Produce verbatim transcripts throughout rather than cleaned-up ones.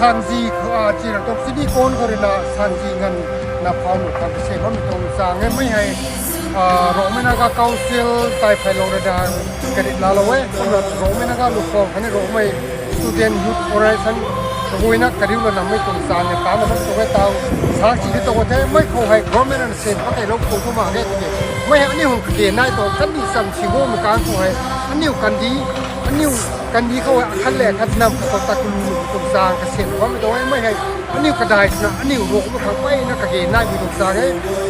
Sangzi khou a chi ra tok sini kon khou rui na sangzi ngan na phau nu khang kase bammei tuang chang e mei hei. Rongmei Naga Council tai phai lou rui na karit laalou e. Kumna Rongmei Naga Lupham khatni Rongmei student youth organization kaguayna kariu lana mei tuang chang e, taanna bam tuang e tau. Sangzi di tuang the mei khou hei government and state pakeilou khou thu mak ge tiki. Mei hei aniu hang kage nai tuang kandih cham si gomei kang khou hei aniu kandih, aniu kandih khou hei akhat le akhat nam khou ta kulu tuang chang kase bammei tuang e mei hei. Aniu kadai swna aniu Rongmei khang mpeyna kage naimei tuang chang e.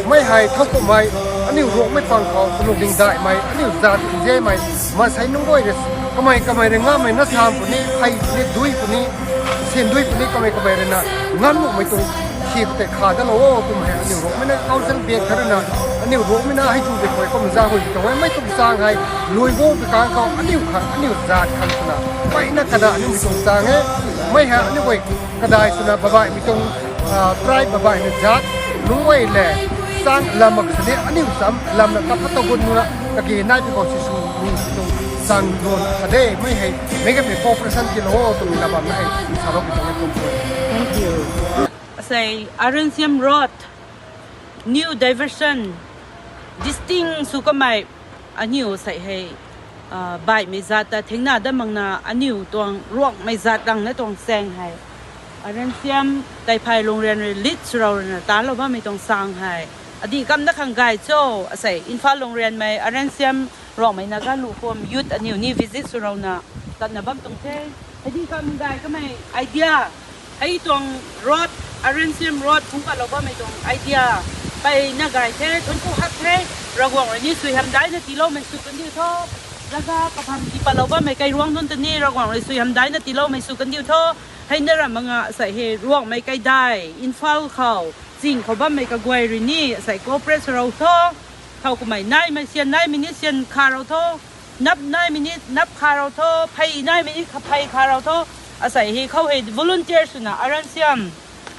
Mei hei thowkumhmei aniu Rongmei pang khou kalung dingdaihmei aniu zat nzianmei maansei nunc guay rui kamei kamei rui ngammei na sam puni, phey puni, dui puni, sindui puni kamei kamei rui na ngam nuhmei tuang si khou tei kha dalou o twmei hei aniu Rongmei na council bak khat rui na aniu Rongmei na hei tu de koi kum za hui tuang e mei tuang chang hei lui go bi kang khou aniu khang aniu zat khang swna mpeyna kada aniu mei tuang chang e. Mei hei aniu guay kadai swna babaihmei tuang tribe babaihmei zat lungc guay le chang lam mak sini aniu cham lamna kap kata gun nuna kage nai pi khou si sw ni tuang chang duan kade mei hei mei kamei cooperation tilou o twmei la bam na hei salou pi tuang e kum tuang. Thank you. Asei R N C M Road, new diversion, distinct sw kamei, aniu sei hei, baihmei zat ta thingna dat makna aniu tuang Ruangmei zat rangna tuang chaeng hei R N C M Taiphai Lungrian rui lead swrou rui na taanlou bammei tuang chang hei. Adih kamna khang gay cho, asei Imphal Lungrianmei R N C M Ruangmei Naga Lupham youth aniu ni visit swrou na tatna bam tuang the. Adih kam gay kamei idea hei tuang road, R N C M Road phungc kalou bammei tuang idea mpeyna gay the, thuanc ku hak the. Ravguangc rui ni sui hamdaina tiiloumei sw kandiu tho. Zaza kapham tii patlou bammei kairuang nunc ta ni Ravguangc rui sui hamdaina tiiloumei sw kandiu tho. Hei na ram mak nga asei hei Ruangmei kaidai Imphal khou ching khou bammei kaguay rui ni asei cooperate swrou tho. Thow kumei naimei syan naimei ni syan kharou tho. Nap naimei ni nap kharou tho. Phey naimei ni kha phey kharou tho. Asei hei khou hei volunteer swna R N C M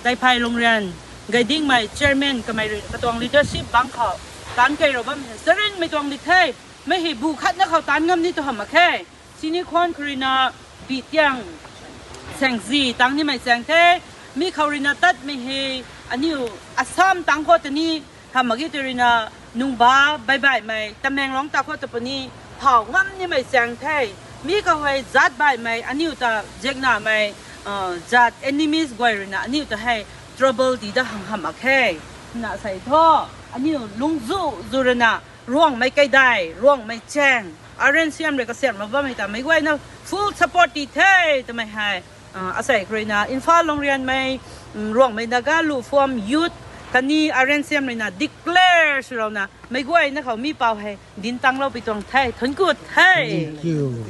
Taiphai Lungrian guidingmei chairman kamei rui katuang leadership bangc khou taanc keirou bammei charinmei tuang di the. Mei hei bu khatna khou taanc ngam ni tu hamh mak khe. Sini khwan khou rui na Bitiang Sangzi tang nimei chaeng the. Mi khou rui na tatmei hei aniu Assam tang khou ta ni hamh mak ge tw rui na Nungba Baibaihmei Tamenglong ta khou ta puni phau ngam nimei chaeng the. Mi khou hei zat baihmei aniu ta ziaknamei zat enemies guay rui na aniu ta hei trouble ti da hang hamh mak khe. Na sei thu aniu lungzu zu rui na Ruangmei kaidai Ruangmei chaeng R N C M rui kasiamhlou bammei ta meic guayna full support ti the twmei hei asei khou rui na Imphal Lungrianmei Ruangmei Naga Lupham youth khatni R N C M rui na declare swrou na meic guayna khou mi pau hei dinc tanglou pi tuang the. Thuanc ku the. Thank you.